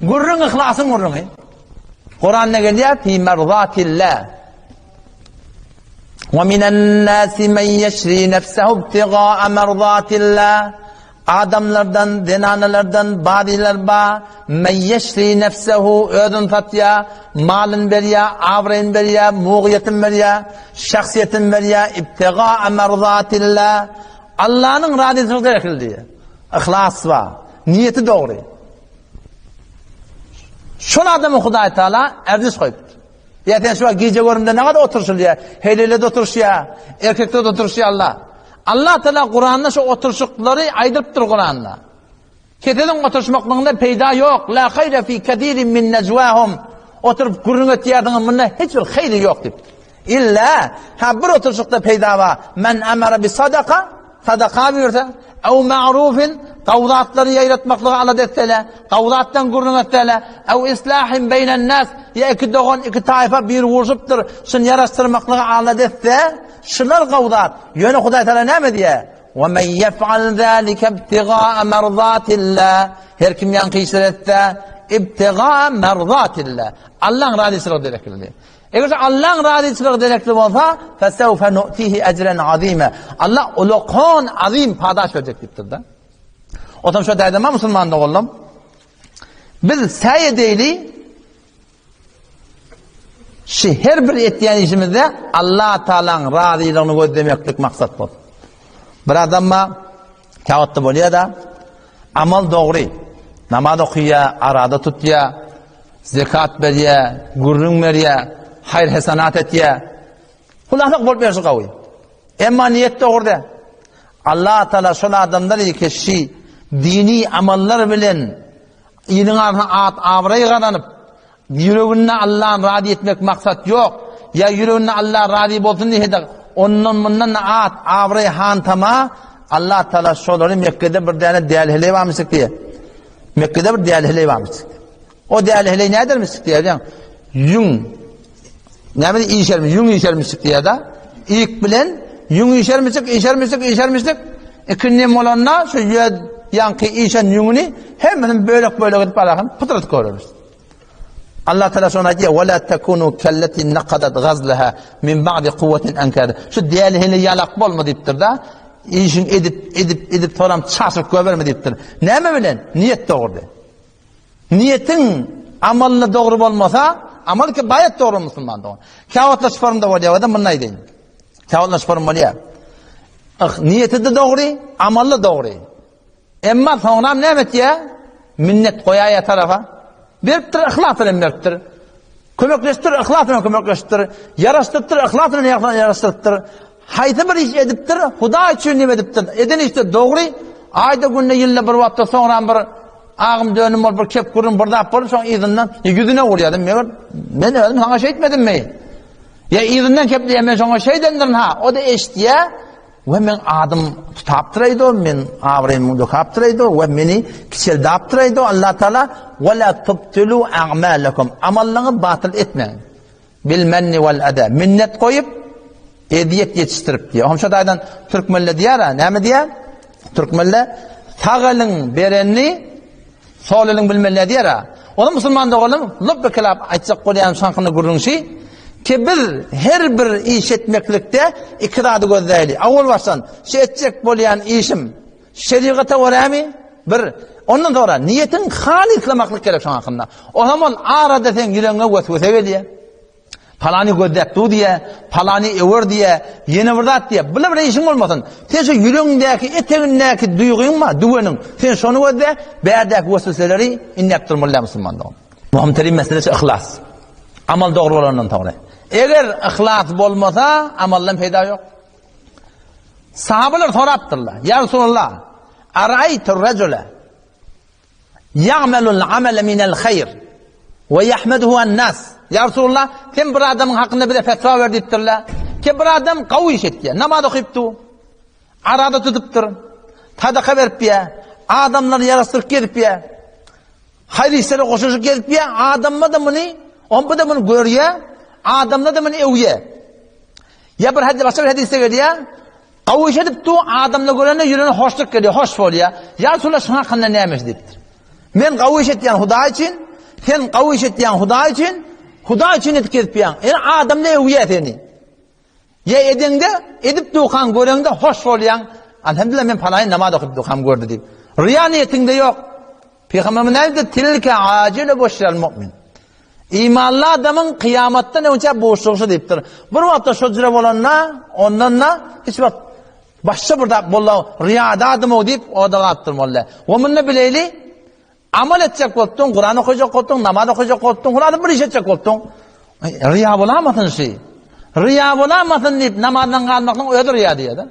Gürrüň yhlasyň gürrüňi. Kuranda gelýär, fi merzatillah. Wa minen nasi men yeşri nefsehu ibtigaa merzatillah. Adamlardan, zenanalardan bazylar ba, men yeşri nefsehu özün satýa, malyn berýä, abraýyn berýä, mugyýetini berýä, şahsyýetini berýä, ibtigaa merzatillah. Allanyň razyçylygy gerekli diýýär. Yhlas bar, niýeti dogry. Şol adama Hudaý Taala erziş goýupdyr. Ýa sen şu wagt gije görümde näde oturyşylýar? Heleýle-de oturyşýar, erkekde-de oturyşýar Allah. Allah Taala Kuranda şu oturyşyklary aýdypdyr Kuranda. Keseliň oturyşmaklygynda peýda ýok. La haýra fi kesirin min najwahum. Oturyp gürrüň etýärsiňiz, munda hiç bir haýry ýok diýipdir. Illa, ha bir oturyşykda peýda bar. Men amara bi sadaka, sadaka buýursa, ew ma'rufin, gowy zatlary ýaýratmaklyga alada etsele, gowy zatdan gürrüň etsele, ew islahin beýnen nas, ýa iki dogan, iki taýfa bir urşupdyr, şuny ýaraşdyrmaklyga alada etse, şular gowy zat. Ýöne Hudaý Taala näme diýýär? Ve men yef'al zalika ibtigaa merzatillah. Her kim ýaňky işleri etse, ibtigaa merzatillah. Allahyň razyçylygy derekli. Eger Allaň razyçylygy derekli bolsa, fesewfe nu'tihi ecren azime. Allah ulakan azim padaş berjek diýipdir-de. Otam şo dädem musulman doganlam. Biz säý edeýli şu her bir etýän işimizde Allah Taalanyň razylygyny gözlemeklik maksat bolsun. Bir adam käwagtda bolýar-da, amal dogry. Namaz okaýar, arada tutýar, Zekat berýär, gürrüň berýär, haýyr-hesanat etýär. Hulasak bolup berşi gawy. Emma niýet dogry däl. Allah Taala şol adamlar keşi dini amallar bilen iliň arasynda at-abraý gazanyp, ýüreginde Allahny razy etmek maksat ýok. Ýa ýüreginde Allah razy bolsun diýse-de, ondan mundan at, abraý, hantama Allah Taala şolary Mekgede bir däne däli heleý barmyşdyk diýýär. Mekgede bir däli heleý barmyş. O däli heleý nädermiş diýýär. Ýüň näme işermiş, ýüň işermiş diýýär-de. Iýik bilen ýüň işermişik, işermişik, işermişik. Ikindim bolanda şu ýer ýaňky işen ýüňüni hemmesini bölek-bölek edip alakyn pytratyp görermiş. Allah Teala şony aýdýar: "Ve la takunu kellati naqadat gazlaha min ba'di quwwatin ankada." Şu däli heleý ýalak bolma diýipdir-de. Işiň edip, edip, edip soram çaşyp goýberme diýipdir. Näme bilen? Niýet dogry. Niýetiň amalyna dogry bolmasa, amal ki baýat dogry musulman dogan. Käwagtlar şu formda bolýar, o-da muny aýdaýyn. Käwagtlar şu form bolýar. Ah, niýeti de dogry, amaly dogry. Emma soňram näme etýär? Minnet goýaýar tarafa. Beripdir, yhlas bilen beripdir. Kömekleşipdir, yhlas bilen kömekleşipdir. Ýaraşdyrypdyr, yhlas bilen ýaraşdyrypdyr. Haýsy bir iş edipdir, Hudaý üçin neme edipdir. Eden işde dogry, aýda, günde, ýylda bir wagtda soňram bir agym dönüm bolup, bir kep gürrüň bir zat bolup, soň yzyndan ýüzüne urýar. Meger men özüm saňa şeýtmedimmi? Ýa yzyndan kepleýär, men şoňa şeýdendirin ha. O-da eşitýär. We meň adym tutapdyraýdy, men abraýymy dökapdyraýdy we meni kiçeldapdyraýdy. Allah Taala we la tubtilu a'malakum. Amallaryňyzy batyl etmäň. Bil menni wal ada. Minnet goýup ezýet ýetişdirip diýýär. Hom şo taýdan türkmenler diýýär, näme diýýär? Türkmenler sag eliň berenini Sol eliň bilmeli diýer ha. Ony musulman doganym lübbe kelap aýtjak bolýan şaňkyny gürrüňşi ki biz her bir iş etmeklikde iki zady gözläýli. Awal başdan şu etjek bolýan işim şerigata görämi? Bir. Ondan sonra niýetiň halyslamaklyk gerek şoň hakynda. O zaman arada seň ýüregiňe weswese gelýär. Palany gözläp dur diýe, palany öwer diýe, ýene bir zat diýe. Bular bilen işiň bolmasyn. Sen şu ýüregiňdäki, etegiňdäki duýgyň bar, düweniň. Sen şony gözle, bärdäki wesweseleri inläp durmaly däl musulman dogan. Möhüm terim meselesi yhlas. Amal dogry bolandan soňra. Eger yhlas bolmasa, amaldan peýda ýok. Sahabalar sorapdyrlar. Ýa Resulallah, araýtu rajula Ýa'melul amele minel haýr we ýahmeduhu an-nas. Ýa Resulallah, sen bir adamyň hakynda bize fetwa ber diýipdirler. Ki bir adam gowy iş etýär, namaz okypdy, arada tutupdyr, sadaka beripýär, adamlary ýaraşdyryp gezipýär, haýyr işlere goşulyşyp gezipýär, adamlar-da muny, onda-da muny görýär, adamlar-da muny öwýär. Ýa bir hadys, başga bir hadysda gelýär, Gowy iş edip dur, adamlar görende ýüregine hoşluk gelýär, hoş bolýar. Ýa Resulallah şuň hakynda näme diýipdir? Men gowy iş etýän Hudaý üçin. Sen gawy iş etýäň Hudaý üçin, Hudaý üçin edip gezipýäň. Ýöne adamlar öwýär seni. Ýa edeňde, edip durkaň göreňde hoş bolýaň. Alhamdulillah men palaýyn namaz okyp durkam gördi diýip. Riýa niýetiňde ýok. Pygamberimiz näme diýdi? Tilke ajilu buşral mu'min. Imanly adamyň kyýamatdan öňçä buşlugy diýipdir. Bir wagtda şo jüre bolanda, ondan da hiç wagt başga bir zat boldy, riýada adam o diýip, o da galypdyr molla. We munda bileýli, amal etjek bolupdyň, Kuran okajak bolupdyň, namaz okajak bolupdyň, Kurany bir iş etjek bolupdyň. Riýa bolamasyn şi. Riýa bolamasyn diýip namazdan galmaklygyň özi riýa diýýär-de.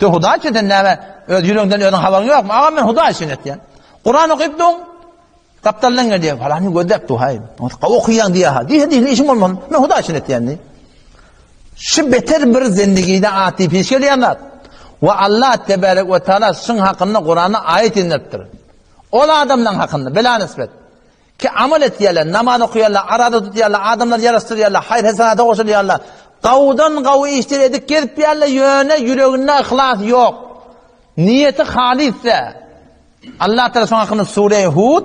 De Hudaý üçin sen näme öz ýüregiňden özüň habaryň ýokmy? Agam men Hudaý üçin etýän. Kuran okyp duň, gapdaldan gelýär, falany gözläp dur, haý. Gawy okaýaň diýýär, ha. Diýse diýsin, işim bolmasyn. Men Hudaý üçin etýän diý. Şu beter bir zendigide at diýip hiç gelýän zat. We Allah tebarek we taala şuň hakynda Kuranda aýat indiripdir. Ol adamlaryň hakynda bela nisbet. Ki amal etýärler, namaz okaýarlar, araza tutýarlar, adamlary ýaraşdyrýarlar, haýyr-hesenata goşulýarlar. Gawudan gawy işleri edip gezipýärler, ýöne ýüreginde yhlas ýok. Niýeti halys däl. Allah Taala şoň hakynda Sure Hud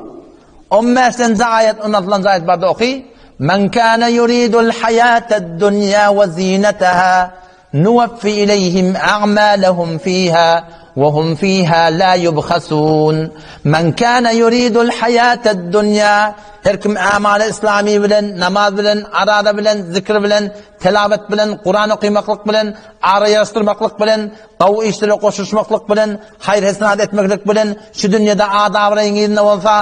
15-nji aýat, 16-njy aýat barda oky. Men kana yuridul hayatad dunya we zinataha Nuwaffi ileýhim a'malahum fiha we hum fiha la ýubhasun. Men kana ýuridul haýatad dunýa Her kim amaly islami bilen, namaz bilen, araza bilen, zikr bilen, telawet bilen, Kuran okymaklyk bilen, ara ýaraşdyrmaklyk bilen, gowy işlere goşulyşmaklyk bilen, haýyr-hesenat etmeklik bilen şu dünýede at-abraýyň yzynda bolsa,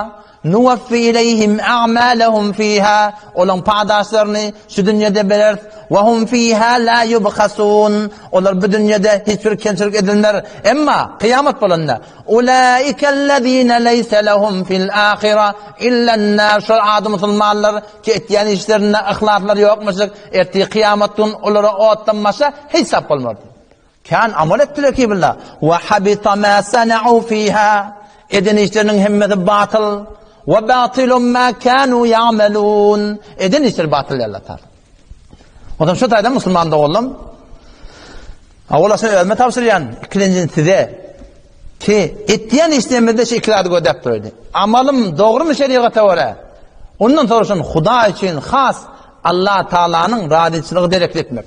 Nuwaffi ileýhim a'malahum fiha, olaň padaşlaryny şu dünýede bereris, we hum fiha la ýubhasun, olar bu dünýede hiç bir kemçilik edilmer. Emma kyýamat bolanda, ulaikellezine leýse lehum fil ahira illen-nar, şol ady musulmanlar ki etýän işlerinde yhlaslary ýokmuşlyk, ertir kyýamat gün olara otdan başga hiç zat bolmaz. Kän amal etdiler ki billa. Wa habita ma sana'u fiha. Eden işleriniň hemmesi batyl. Wa batilun ma kanu ya'malun. Eden işleri batyl Allah Taala. Ondan şu taýdan musulman doganlarym Awal aşa özüme tabşyrýan, ikinjini size ki etýän işlerimizde şu iki zady gözläp duraydy. Amalym dogrumy şeriata görä? Ondan sonra şun Hudaý üçin has Allah Taalanyň razyçylygy derekli etmek.